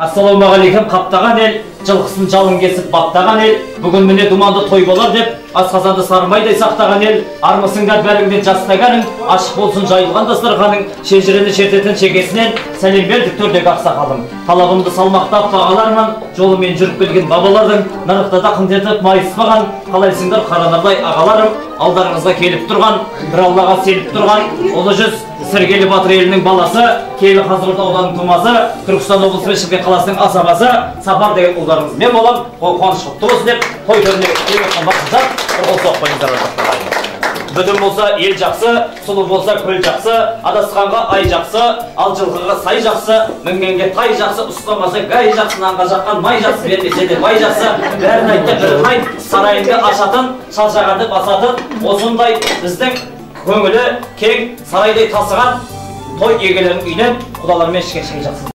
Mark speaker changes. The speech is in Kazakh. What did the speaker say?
Speaker 1: Ассалаумағалейкум, қаптаған ел, жылқысын жалын кесіп баптаған ел, бүгін міне думанды той болар деп, асқазанды сарымайдай сақтаған ел, армысыңдар бәріңде жаста кәрің, ашық болсын жайылған дастарханың, шежірені шертетін шекесінен, сәлем бердік төрдегі ақсақалым. Талабымды салмақтап бағалармын, жолымен жүріп келген бабалардың, нарықта да қымтетіп майыспаған, қалайсыңдар қаранардай ағаларым, алдарыңызға келіп тұрған, бір Аллаға сеніп тұрған, ұлы жүз Сіргелі батыр елінің баласы, Киелі Қазығұрт ауданының тумасы, Түркістан облысы мен Шымкент қаласының асабасы, Сапар деген ұлдарыңыз мен болам, қуаныш құтты болсын деп, той төріне келіп отқан бақытжан, бір қол соғып қойыңыздар. Бүтін болса ел жақсы, сұлу болса көл жақсы, адасқанға ай жақсы, ал жылқыға сай жақсы, мінгенге тай жақсы, ұстамаса гай жақсы, нанға жаққан май жақсы, бермесе де бай жақсы, бәрін айтты бірін айт, сарайыңды ашатын, шалшағанды басатын, осындай біздің көңілі кең, сарайдай тасыған той иегелерінің үйінен құдалармен ішкен шай жақсы.